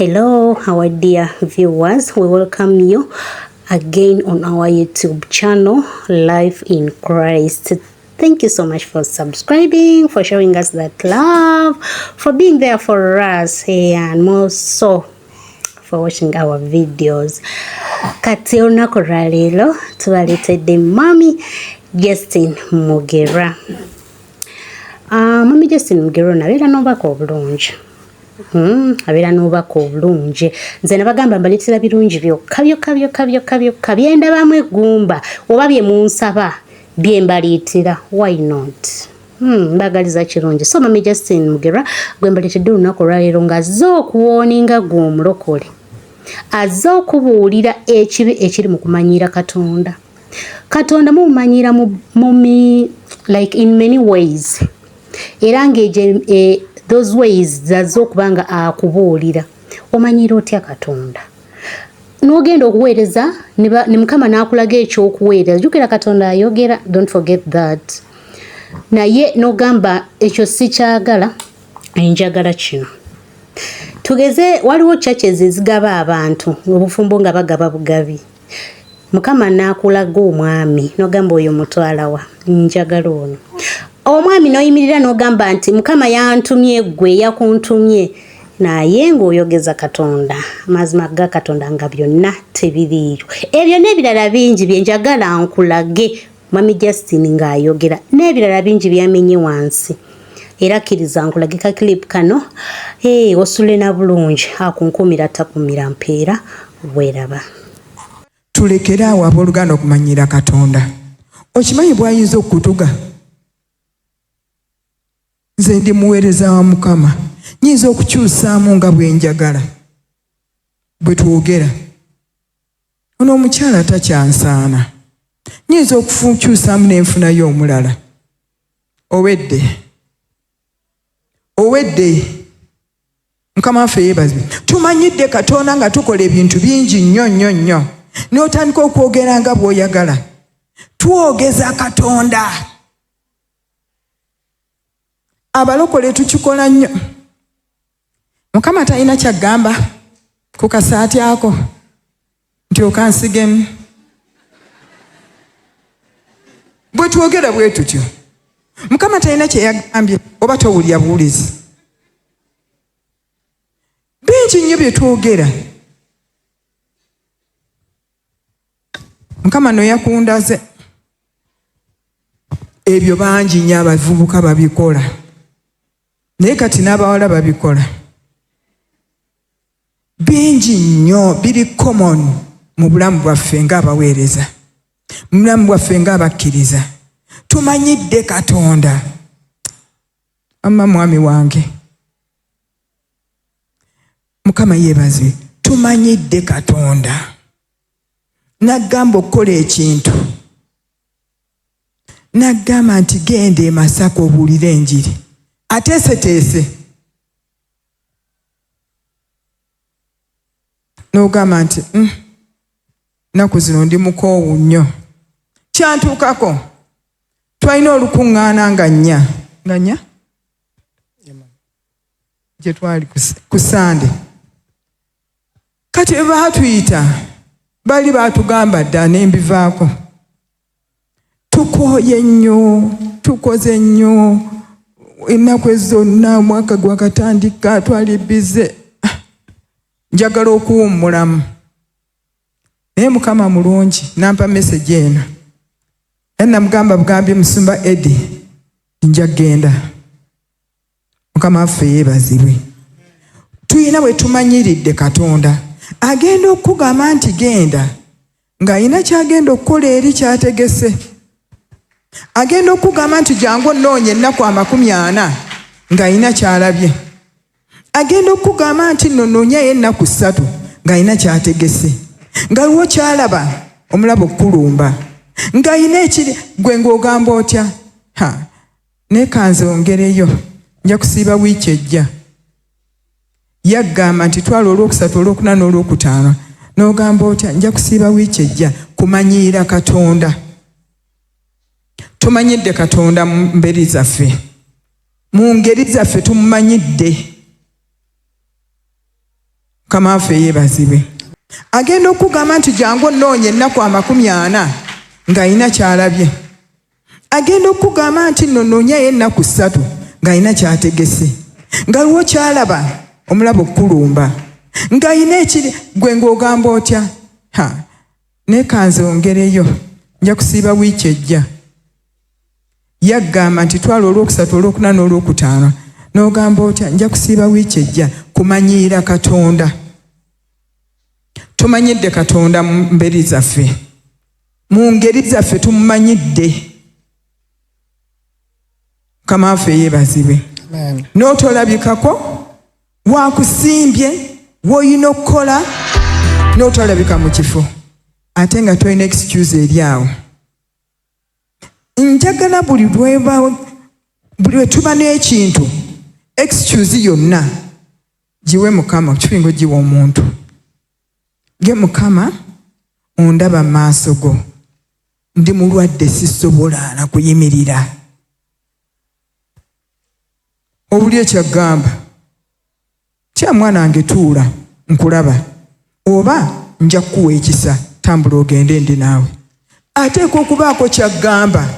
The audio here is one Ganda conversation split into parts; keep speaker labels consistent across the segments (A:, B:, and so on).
A: Hello, our dear viewers. We welcome you again on our YouTube channel, Life in Christ. Thank you so much for subscribing, for showing us that love, for being there for us, and more so for watching our videos. Kati olunaku lwaleero tubaleetedde Mami Justin Mugera. Mami Justin Mugera ono abeera n'obubaka obulungi. Abeera n'obubaka obulungi. Nze nabagamba mbaleetera birungi byokka byokka byokka byokka byokka byendabamu eggumba oba bye munsaba bye mbaleetera. Why not? Mbagaliza kirungi. So Mami Justin Mugera gwe mbaleetedde olunaku olwaleero ng'azze okuwooninga gwe omulokole. Azze okubuulira ekibi ekiri mu kumanyiira Katonda. Katonda mumumanyiira mu like in many ways. Era ng'egyo those ways zazze okuba nga akubuulira. Omanyiira otya Katonda? N'ogenda okuweereza ne Mukama n'akulaga ekyokuweereza. Jjukira Katonda ayogera, don't forget that. Naye n'ogamba ekyo sikyagala, njagala kino. Tugeze waliwo churches ezigaba abantu obufumbo nga bagaba bugabi. Mukama n'akulaga omwami n'ogamba oyo mutwala wa, njagala ono. Omwami n'oyimirira n'ogamba nti Mukama yantumye ggwe yakuntumye, naye ng'oyogeza Katonda, amazima ga Katonda nga byonna tebiriiyo. Ebyo n'ebirala bingi bye njagala nkulage Mami Justin ng'ayogera n'ebirala bingi byamenye wansi. Era kkiriza nkulage ka clip kano, hey, osule na bulungi, akunkuumira takumira mpeera weeraba.
B: Tulekere awo abooluganda okumanyiira Katonda. Okimanyi bw'ayinza okukutuga? Nze ndi muweereza wa Mukama, nnyinza okukyusaamu nga bwe njagala. Bwe twogera, ono omukyala takyansaana, nnyinza okukyusaamu ne nfunayo omulala. Owedde, owedde. Mukama waffe yeebazibwe. Tumanyidde Katonda nga tukola ebintu bingi nnyo nnyo nnyo, n'otandika okwogera nga bw'oyagala. Twogeza Katonda. Abalokole tukikola nnyo. Mukama talina ky'agamba ku kasaati ako nti okansigemu. Bwe twogera bwe tutyo, Mukama talina kye yagambye oba towulira buwulizi. Bingi nnyo bye twogera. Mukama no yakundaze. Ebyo bangi nnyo abavubuka babikola, naye kati n'abawala babikola. Bingi nnyo biri common mu bulamu bwaffe ng'abaweereza, mu bulamu bwaffe ng'abakkiriza. Tumanyidde Katonda. Amma mwami wange, Mukama yeebazibwe. Tumanyidde Katonda. N'agamba okukola ekintu, n'agamba nti genda e Masaka obuulire enjiri. Ateeseteese. N'ogamba nti nnaku zino ndi mukoowu nnyo. Kyantuukako. Twalina olukuŋŋaana nga nnya. Nga nnya? Gye twali ku Sande. Kati baatuyita, bali baatugamba dda ne mbivaako. Tukooye nnyo, tukoze nnyo, ennaku ezo zonna omwaka gwakatandika, twali bize. Njagala okuwummulamu. Naye Mukama mulungi, n'ampa message eno. Era namugamba bugambi Musumba Eddie, nja kugenda. Mukama waffe yeebazibwe. Tulina bwe tumanyiridde Katonda. Agenda okukugamba nti genda, ng'alina ky'agenda okukola eri ky'ategese. Agenda okukugamba nti jangu onnoonye ennaku 40, ng'alina ky'alabye. Agenda okukugamba nti nno noonyayo ennaku 3, ng'alina ky'ategese. Nga lwo ky'alaba omulaba okukulumba, ng'alina ekiri gwe ng'ogamba otya? Ha, naye kanzongereyo, nja kusiiba wiiki ejja. Yagamba nti twala olwokusatu, olwokuna n'olwokutaano, n'ogamba otya? Nja kusiiba wiiki ejja. Kumanyiira Katonda. Tumanyidde Katonda mu ngeri zaffe. Mu ngeri zaffe tumumanyidde. Mukama waffe yeebazibwe. Agenda okugamba nti jangu onnoonya ennaku 40 ng'alina ky'alabye. Agenda okugamba nti nno noonyayo ennaku 3 ng'alina ky'ategese, nga lwo ky'alaba omulaba okukulumba, ng'alina ekiri gwe ng'ogamba otya, ha naye kanzongereyo nja kusiiba wiiki ejja. Yagamba nti twala olwokusatu, olwokuna n'olwokutaano, n'ogamba otya nja kusiiba wiiki ejja. Kumanyiira Katonda. Tumanyidde Katonda mu ngeri zaffe, mu ngeri zaffe tumumanyidde. Mukama waffe yeebazibwe. N'otolabikako wakusimbye w'olina okukola, n'otolabika mu kifo ate nga tolina excuse eri awo. Njagala buli lwe tuba n'ekintu, excuse yonna giwe Mukama, kiringa ogiwa omuntu. Ge Mukama ondaba mu maaso go, ndi mulwadde sisobola na kuyimirira. Obuli ekyagamba tya mwana wange tuula nkulaba, oba nja kukuwa ekisa tambula ogende ndi naawe. Ateekwa okubaako kyagamba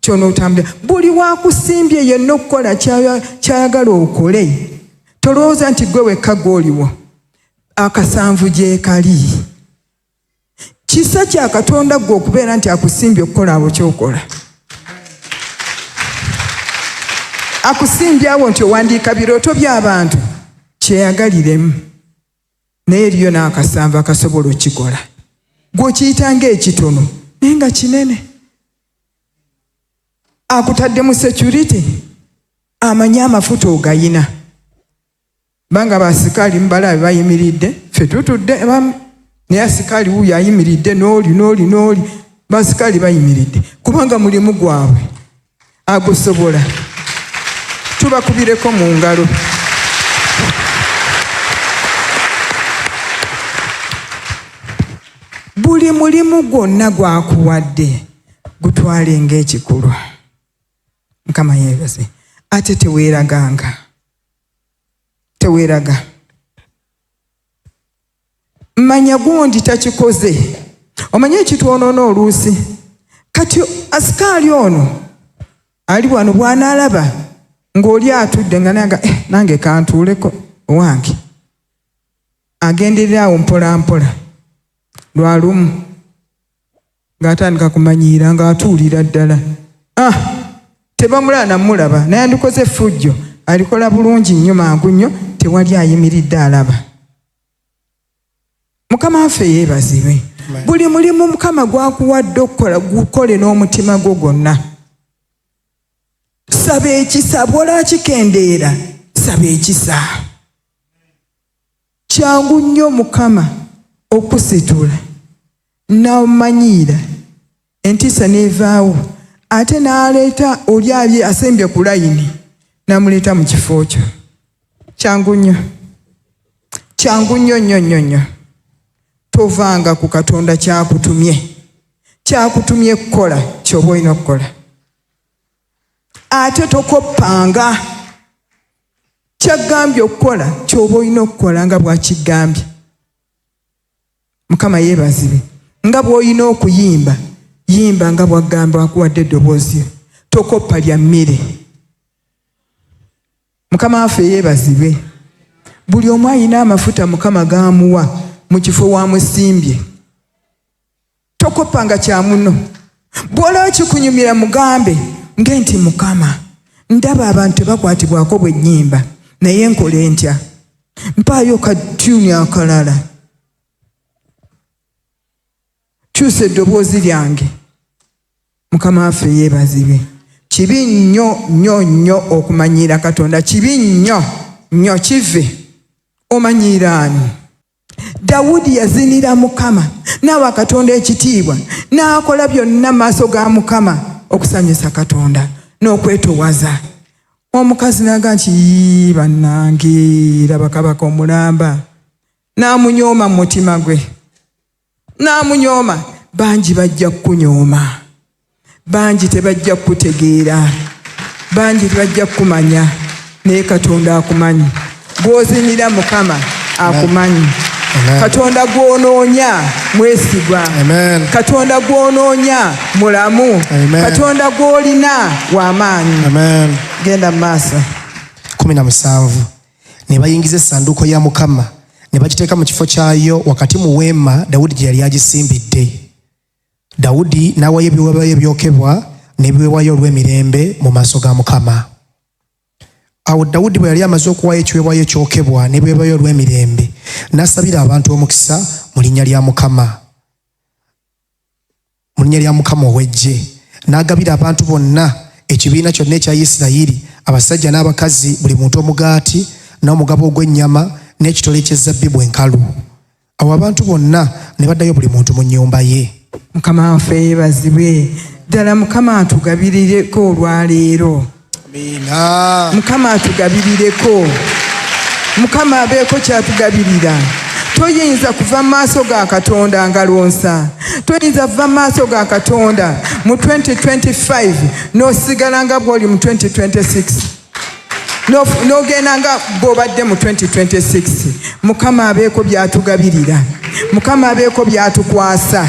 B: ky'onootambulira. Buli wakusimbye yenna okukola ky'ayagala okole, tolowooza nti gwe wekka gw'oliwo. Akasanvu gyekali. Kisa kya Katonda gwe okubeera nti akusimbye okukola awo ky'okola. Akusimbye awo nti owandiika birooto by'abantu, kyeyagaliremu. Naye eriyo n'akasanvu akasobola okikola. Gw'okiyita ng'ekitono naye nga kinene. Akutadde mu security, amanyi amafuta ogayina. Banga basikaali mubalabe bayimiridde, ffe tutudde naye asikaali wuuyo ayimiridde n'oli n'oli n'oli, basikaali bayimiridde kubanga mulimu gwabwe agusobola. Tubakubireko mu ngalo. Buli mulimu gwonna gwakuwadde gutwale ng'ekikulu. Mukama yeebaze. Ate teweeraganga, teweeraga. Manya gundi takikoze. Omanye ekitwonoona oluusi. Kati asikaali ono ali wano bw'anaalaba ng'oli atudde nga nanga nange kantuuleko owange, agenderera awo mpola mpola. Lwalumu ng'atandika kumanyiira ng'atuulira ddala. Tebamulaba namulaba, naye andikoze effujjo alikola bulungi nnyo mangu nnyo, tewali ayimiridde alaba. Mukama waffe yeebazibwe. Buli mulimu Mukama gwakuwadde okukola gukole n'omutima gwo gwonna. Saba ekisa, bw'olaba kikendeera saba ekisa. Kyangu nnyo Mukama okusitula n'omanyiira entiisa n'evaawo, ate n'aleeta oli ali asembye ku layini n'amuleeta mu kifo kyo. Kyangu nnyo, kyangu nnyo nnyo nnyo nnyo. Tovanga ku Katonda kyakutumye, kyakutumye kukola ky'oba olina okukola. Ate tokoppanga kyagambye okukola ky'oba olina okukola nga bw'akigambye. Mukama yeebazibwe. Nga bw'olina okuyimba, yimba nga bw'agamba akuwadde eddoboozi. Tokoppa lya mmere. Mukama waffe yeebazibwe. Buli omu alina amafuta Mukama g'amuwa mu kifo w'amusimbye. Tokoppanga kya munno. Bw'olaba kikunyumira mugambe nge nti Mukama ndaba abantu tebakwatibwako bwe nnyimba, naye nkole ntya? Mpaayo ka tune akalala, kyusa eddoboozi lyange. Mukama waffe yeebazibwe. Kibi nnyo nnyo nnyo okumanyiira Katonda, kibi nnyo nnyo. Kive omanyiira ani? Dawudi yazinira Mukama n'awa Katonda ekitiibwa, n'akola byonna mu maaso ga Mukama okusanyusa Katonda n'okwetowaza. Omukazi n'agamba nti yii bannange, laba kabaka omulamba. N'amunyooma mu mutima gwe, n'amunyooma. Bangi bajja kukunyooma, bangi tebajja kukutegeera, bangi tebajja kukumanya, naye Katonda akumanyi. Gw'ozinira Mukama akumanyi. Katonda gw'onoonya mwesigwa. Katonda gw'onoonya mulamu. Katonda gw'olina w'amaanyi. Genda mu maaso.
C: 17 Ne bayingiza essanduuko ya Mukama ne bagiteeka mu kifo kyayo wakati mu weema Dawudi gye yali agisimbidde. Dawudi n'awaayo ebiweebwayo ebyokebwa n'ebiweebwayo olw'emirembe mu maaso ga Mukama. Awo Dawudi bwe yali amaze okuwaayo ekiweebwayo ekyokebwa n'ebiweebwayo olw'emirembe, n'asabira abantu omukisa mu linnya lya Mukama, mu linnya lya Mukama ow'eggye. N'agabira abantu bonna, ekibiina kyonna ekya Isirayiri, abasajja n'abakazi, buli muntu omugaati n'omugabo ogw'ennyama n'ekitole eky'ezzabbibu enkalu. Awo abantu bonna ne baddayo buli muntu mu nnyumba ye.
B: Mukama waffe yeebazibwe. Ddala Mukama atugabirireko olwaleero.
C: Amiina.
B: Mukama atugabirireko. Mukama abeeko kyatugabirira. Toyinza kuva mu maaso ga Katonda nga lwonsa. Toyinza kuva mu maaso ga Katonda mu 2025 n'osigala nga bw'oli mu 2026. N'ogenda nga bw'obadde mu 2026. Mukama abeeko by'atugabirira. Mukama abeeko by'atukwasa.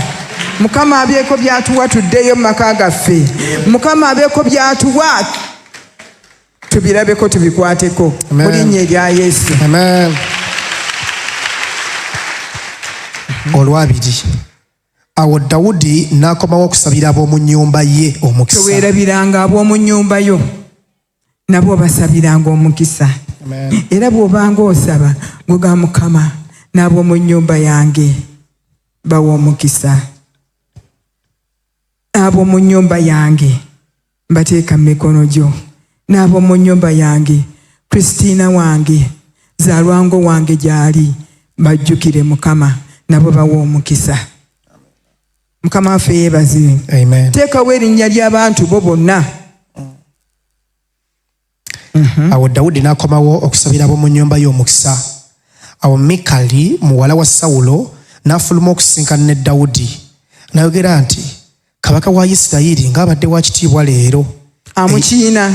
B: Mukama abeeko by'atuwa tuddeyo mu maka gaffe. Mukama abeeko by'atuwa tubirabeko tubikwateko mu linnya erya Yesu.
C: Amen. Olwabiri awo Dawudi n'akomawo okusabira ab'omu nnyumba ye omukisa.
B: Teweerabiranga ab'omu nnyumba yo, nabo obasabiranga omukisa. Era bw'obanga osaba ngoga Mukama n'ab'omu nnyumba yange bawa omukisa, n'ab'omu nnyumba yange mbateeka mu mikono gyo, n'ab'omu nnyumba yange Christina wange Zalwango wange gy'ali, bajjukire Mukama nabo bawa omukisa. Mukama waffe yeebazibwe.
C: Amen.
B: Teekawo erinnya ly'abantu bo bonna.
C: Awo Dawudi n'akomawo okusabira ab'omu nnyumba ye omukisa. Awo Mikali muwala wa Sawulo n'afuluma okusisinkana ne Dawudi, n'ayogera nti, Kabaka wa Isirayiri ng'abadde wa kitiibwa leero!
B: Amukiina.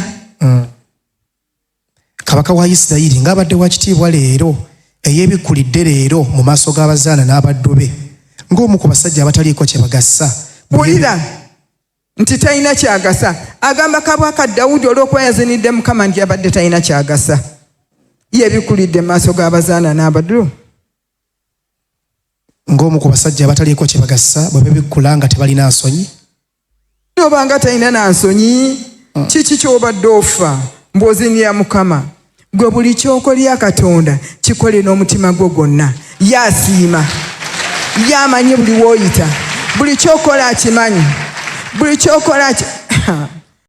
C: Kabaka wa Isirayiri ng'abadde wa kitiibwa leero, eyeebikkulidde leero mu maaso g'abazaana n'abaddu be, ng'omu ku basajja abataliiko kye bagasa.
B: Wulira nti talina kyagasa. Agamba kabaka Dawudi olw'okuba yazinidde Mukama nti yabadde talina kyagasa, yeebikkulidde mu maaso g'abazaana n'abaddu.
C: Ng'omu ku basajja abataliiko kye bagasa bwe bebikkula nga tebalina nsonyi.
B: N'obanga talina na nsonyi, kiki ky'obadde ofa mbw'ozinira Mukama? Gwe buli ky'okolera Katonda kikole n'omutima gwo gwonna. Ye asiima, ye amanyi buli w'oyita, buli ky'okola akimanyi, buli ky'okola.